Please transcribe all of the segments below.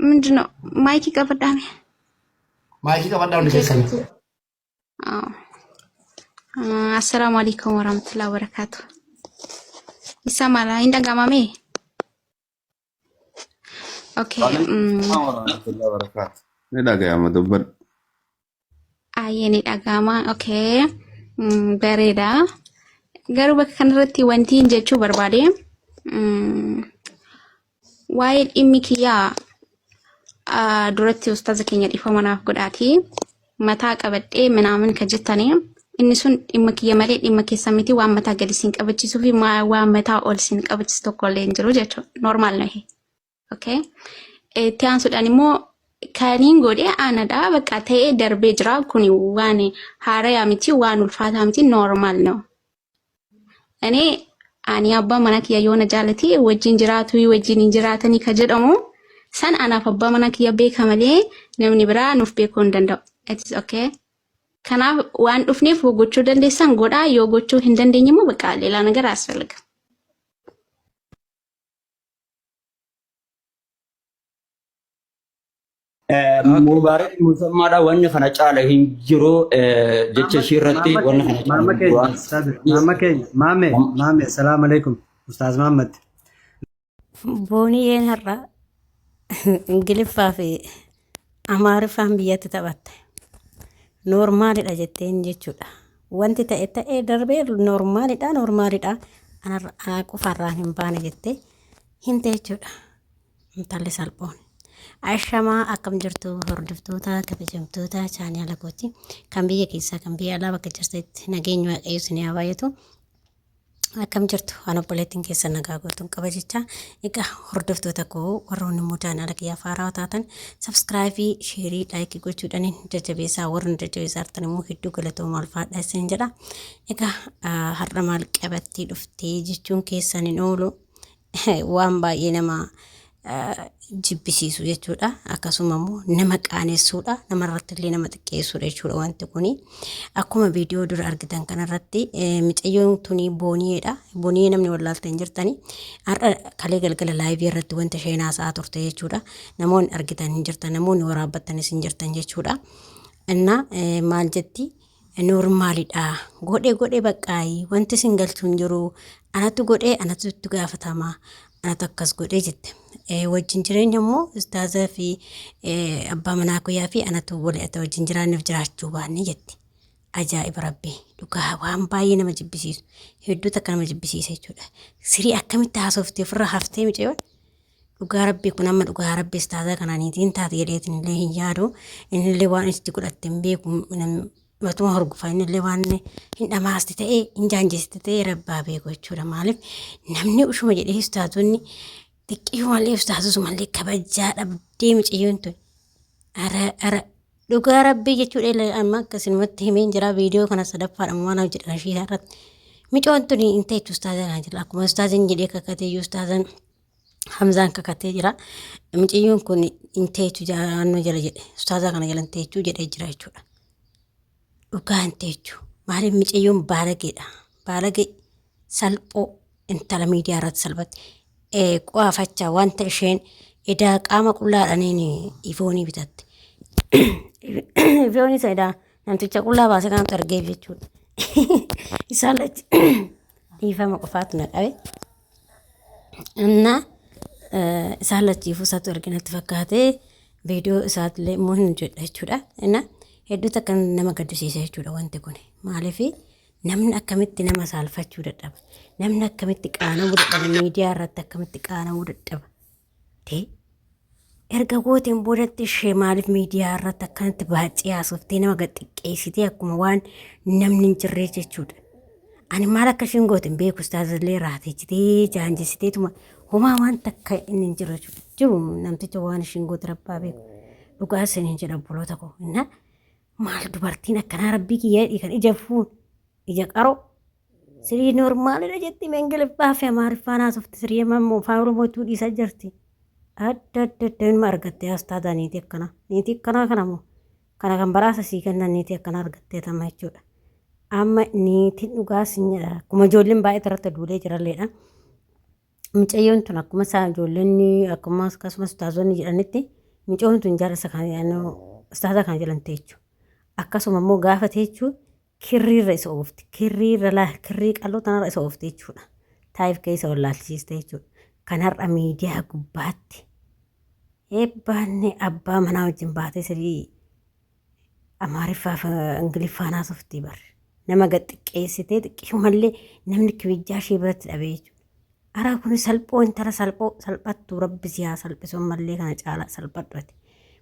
ምንድን ነው ማይክ qabadhaame? Maayikii qabadhaa hundi keessan. አዎ። አሰላሙ አለይኩም ወራህመቱላሂ ወበረካቱ። ይሰማል? ይንደጋማሜ ኦኬ። Waalaikum warahmatullahi wabarakatuh. Ni dhaga'ama dubbadhu. Ayyee ni dhaga'ama. Okay. Bareeda. Garuu bakka kanarratti wanti hin jechuu barbaade waa'ee dhimmi kiyyaa duratti ustaaza keenya dhiifama naaf godhaati. Mataa qabadhee minaamin kan jettanii inni sun dhimma kiyya malee dhimma keessa miti waan mataa gadi siin qabachiisuu fi waan mataa ol siin qabachiisu tokko illee hin jiru jechuudha. Normaal nahe. Okay. Itti aansuudhaan immoo kaniin godhee aanadha bakka ta'ee darbee jira. Kun waan haarayaa miti waan ulfaataa miti normaal ነው። እኔ ani abbaa mana kiyya yoona jaalate wajjin jiraatu wajjin hin jiraatanii ka jedhamu san anaaf abbaa mana kiyya beeka malee namni biraa nuuf beekuu hin danda'u. It is okay. Kanaaf waan dhufneef yoo gochuu dandeessan godhaa yoo gochuu hin dandeenye immoo በቃ ሌላ ነገር አያስፈልግም። Mubaarak Musammaadha wanni kana caala hin jiru jecha ishii irratti wanni kana caala Maama hin keenya, jiru. Ustaaz, maama keenya, maame, maame, salaamu alaikum, Ustaaz Mahammad. Booniyyeen har'a Ingiliffaa fi Amaariffaan biyyatti taphatte. Noormaalidha jetteen jechuudha. Wanti ta'e ta'ee darbee noormaalidha noormaalidha. Anaa qofarraan hin baane jettee himte jechuudha. Intalli salphoon. Ashamaa akkam jirtu hordoftoota kabajamtoota chaanaala kooti. Kan biyya keessaa kan biyya alaa bakka jirtanitti nageenyi waaqayyo isin haa baay'atu. Akkam jirtu waan obboleettiin keessa nagaa gootuun qaba jecha. Egaa hordoftoota koo warroonni immoo chaanaala kiyyaaf haarawaa taatan sabskraayibii, sheerii, laayikii gochuudhaan jajjabeessaa warri nu jajjabeessaa jirtan immoo hedduu galatooma ulfaadha isin jedha. Egaa har'a maal qabattee dhuftee jechuun keessan hin oolu. Waan baay'ee nama jibbisiisu jechuudha. Akkasuma immoo nama qaanessuudha. Namarratti illee nama xiqqeessuudha jechuudha wanti kuni. Akkuma viidiyoo dura argitan kanarratti micayyoon tuni booniyeedha. Booniyee namni wallaalta hin jirtani. Har'a kalee galgala laayivii irratti wanta isheen haasa'aa turte jechuudha. Namoonni argitan hin jirtan, namoonni waraabbattanis hin jirtan jechuudha. Inna maal jetti? Noormaalidha. Godhe godhe baqqaayi wanti isin galchu hin jiru. Anatu godhe anatu itti gaafatama. Anatu akkas godhe jette. Wajjin jireenya immoo ustaaza fi abbaa manaa kiyyaa fi anatu wali'ata wajjin jiraanneef jiraachuu baanne jette. Ajaa'iba rabbi dhugaa waan baay'ee nama jibbisiisu hedduu takka nama jibbisiisa jechuudha. Sirii akkamitti haasoftee ofirra haftee mucayyoon dhugaa rabbii kun amma dhugaa rabbi ustaaza kana niitiin taate jedheetiin illee hin yaadu innillee waan itti godhatte hin beeku matuma horgofa innillee waan hin dhamaasti ta'ee hin jaanjeste ta'ee rabbaa beeku jechuudha. Maaliif namni ushuma jedhee ustaazonni xiqqiyumallee ustaazosumallee kabajaa dhabdee mucayyoon tun ara ara dhugaa rabbii jechuudha illee amma akkasinumatti himeen jira viidiyoo kana sadaffaadha waan jedhan ishii irratti. Micoon tun hin teechu ustaaza kana jira akkuma ustaazin jedhee kakatee ustaazan Hamzaan kakatee jira. Miciyyoon kun hin teechu naannoo jala jedhe ustaazaa kana jala hin teechuu jedhee jira jechuudha. Dhugaa hin teechu. Maaliif miciyyoon baalageedha. Baalagee salphoo intala miidiyaa irratti salphatti. Qo'aafachaa wanta isheen edaa qaama qullaadhaaniin ifoonii bitatte. Ifoonii isa edaa namticha qullaa baasee kanatu argeef jechuudha. Isaan lachi dhiifama qofaatu na qabe. Innaa isaan lachiifuu isaatu erga natti fakkaatee viidiyoo isaatillee immoo hin hojjedha jechuudha. Innaa hedduu takka nama gaddisiisa jechuudha wanti kun. Maaliif namni akkamitti nama saalfachuu dadhaba? Namni akkamitti qaana'uu dadhaba? Miidiyaa irratti akkamitti qaana'uu dadhaba? Tee erga gooteen boodatti ishee maaliif miidiyaa irratti akkanatti baacii haasoftee nama gad xiqqeessitee akkuma waan namni hin jirree jechuudha. Ani maal akka isheen goote hin beeku ustaazillee raatechitee jaanjessiteetuma homaa waan takka inni hin jiru jechuudha. Jiru namticha waan isheen goote rabbaa beeku. Dhugaa isin hin jedha obboloota koo. Inna maal dubartiin akkanaa rabbii kiyya kan ija fuun ija qaroo sirii noormaalidha jetti Ingiliffaa fi Amaariffaan haasofti sirii amma afaan Oromootuu dhiisaa jirti. Adda adda adda ilma argattee as taata niitii akkanaa. Niitii akkanaa kana moo kana kan baraasa sii kennan niitii akkanaa argattee tama jechuudha. Amma niitiin dhugaa sin jedha akkuma ijoolleen baay'ee irratti duulee jiralleedha. Mucayyoon tun akkuma isaa ijoolleen akkuma akkasumas ustaazonni jedhanitti Micoon tun jaarsa kana ustaaza kana jalan teechu. Akkasuma immoo gaafa teechu kirriirra isa oofti. Kirriirra laa kirrii qalloo tanarra isa oofti jechuudha. Taayif keessa wallaalchisiiste jechuudha. Kan har'a miidiyaa gubbaatti eebbaanne abbaa manaa wajjin baatee sirii Amaariffaaf Ingiliffaan haasoftii bar. Nama gad xiqqeessitee xiqqishumallee namni kibijjaa ishee biratti dhabee jechuudha. Araa kun salphoo intala salphoo salphattu rabbi si haa salphisu ammallee kana caalaa salphadhu ati.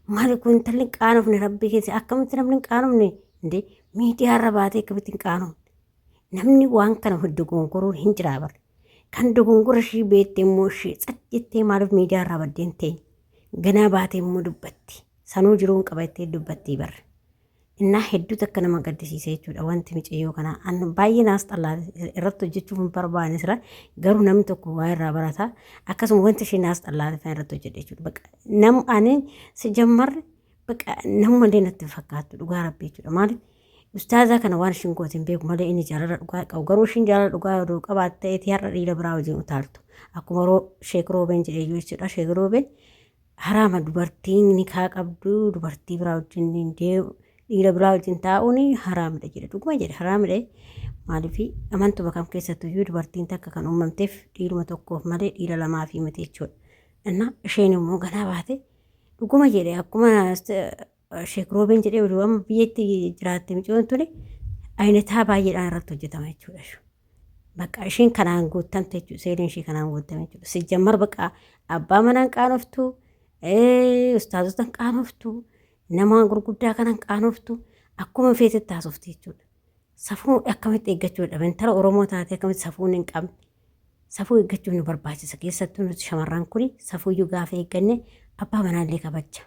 Maali kun intalli hin qaanofne rabbi keessa akkamitti namni hin qaanofne indee miidiyaa irra baatee akkamitti hin qaanofne. Namni waan kana dogongoruun hin jiraa bar. Kan dogongora ishii beekte immoo ishee tsat jettee maaliif miidiyaa irraa baddee hin teenye. Ganaa baatee immoo dubbatti. Sanuu jiruun qaba jettee dubbattii bar. Innaa hedduu takka nama gaddisiisa jechuudha wanti micayyoo kanaa. An baay'ee naas xallaa irratti hojjechuuf hin barbaanne sira garuu namni tokko waa irraa barata. Akkasuma wanti ishee naas xallaa kan irratti hojjedhe jechuudha. Baqa nam ani si jammarre baqa namumallee natti hin fakkaattu dhugaa rabbii jechuudha. Maaliif ustaazaa kana waan ishiin goote hin beeku malee inni jaalala dhugaa qabu garuu ishiin jaalala dhugaa odoo qabaatte ta'eeti har'a dhiira biraa wajjin utaaltu. Akkuma Sheek Roobeen jedhee jechuudha. Sheek Roobeen haraama dubartiin nikaa qabdu dubartii biraa wajjin hin deemu dhiira biraa wajjin taa'uun haraamidha jedhe dhuguma jedhe haraamidha maaliif amantuma kam keessattuyyuu dubartiin takka kan uumamteef dhiiruma tokkoof malee dhiira lamaaf miti jechuudha. Innaa isheen immoo ganaa baate dhuguma jedhe akkuma Sheek Roobeen jedhee oduu amma biyyatti jiraatte micoon tuni ayinataa baay'eedhaan irratti hojjetama jechuudha. Bakka isheen kanaan guuttamte jechuudha. Seeliin ishee kanaan guuttame jechuudha. Sijjammar bakka abbaa manaan qaanoftu, ustaazotaan qaanoftu, nama gurguddaa kanaan qaanoftu akkuma feetetti haasofti jechuudha. Safuu akkamitti eeggachuu dhabe intala Oromoo taatee akkamitti safuun hin qabne. Safuu eeggachuun nu barbaachisa. Keessattuu nuti shamarran kuni safuuyyuu gaafa eegganne abbaa manaallee kabaja.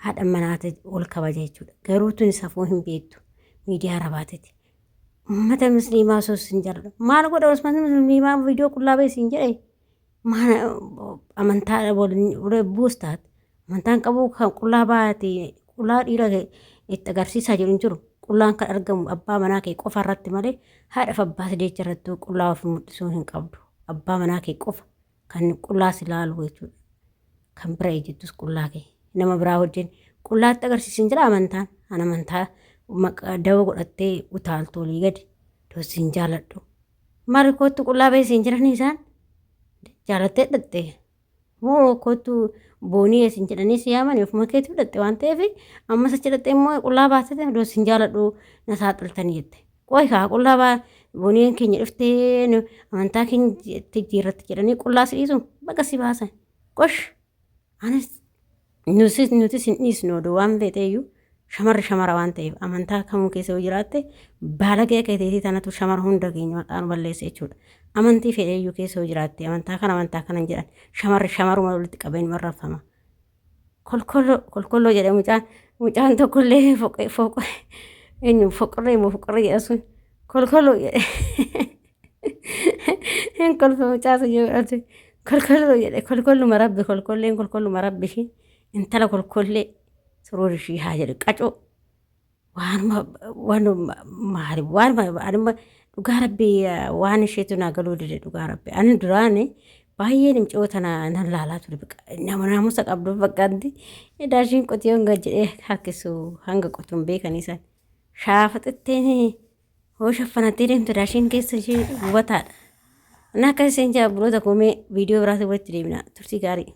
Haadha manaati ol kabaja jechuudha. Garuu tuni safuu hin beektu. Miidiyaa irra baateeti. Uummata musliimaa osoo isin jaalladhu. Maal godha uummata musliimaa viidiyoo qullaa ba'e isin jedhe. Maal amantaa waliin buustaat. Amantaan qabu kan qullaa baate qullaa dhiira itti agarsiisaa jiru hin jiru. Qullaan kan argamu abbaa manaa kee qofa irratti malee haadha fi abbaa si deecha irratti qullaa of mul'isuu hin qabdu. Abbaa manaa kee qofa kan qullaa si laalu jechuudha. Kan bira ejjettus qullaa kee nama biraa wajjin qullaatti agarsiisin jira amantaan. An amantaa maqaa dawoo godhattee utaaltu olii gadi doosiin jaaladhu. Maal kootti qullaa ba'e siin jiranii isaan jaalattee dhatte. Moo kootu boonii isin jedhanii si yaamani ofuma keetii fudhatte waan ta'eef ammas achi dhattee immoo qullaa baasete odoo isin jaaladhu na saaxiltanii jette. Qoy kaa qullaa baa booniyeen keenya dhuftee nu amantaa keenya jijjiirratti jedhanii qullaa si dhiisu baga si baasan. Qosh anis nutis nutis hin dhiisnu oduu waan feeteeyyuu shamarri shamara waan ta'eef amantaa kamuu keessa yoo jiraatte baalagee akka teetii tanatu shamara hunda keenya maqaa nu balleessa jechuudha. Amantii fedheeyyuu keessa yoo jiraatte amantaa kana amantaa kana hin jedhan shamarri shamaruma walitti qabeen marrafama. Kolkolloo kolkolloo jedhe mucaan mucaan tokkollee foqee foqee eenyu foqorree moo foqorree jedha sun kolkolloo jedhe. Hin kolfe mucaa sun yoo jedhate kolkolloo jedhe kolkolluma rabbi kolkolleen kolkolluma rabbi ishii intala kolkollee suruur ishii haa jedhu qacoo waanuma waanuma maali waanuma anuma dhugaa rabbi waan isheetu naa galuu dide dhugaa rabbi ani duraani baay'ee nimcoo tana nan laalaa ture bakka nama naamusa qabdu fakkaatti daashiin qotiyoon gad jedhee harkisu hanga qotuun beekanii isaan shaafaxitteen hoo shaffanattee deemtu daashiin keessa ishee gubataadha. Inni akka isheen jaa buloota koomee viidiyoo biraatti walitti deemna turtii gaarii.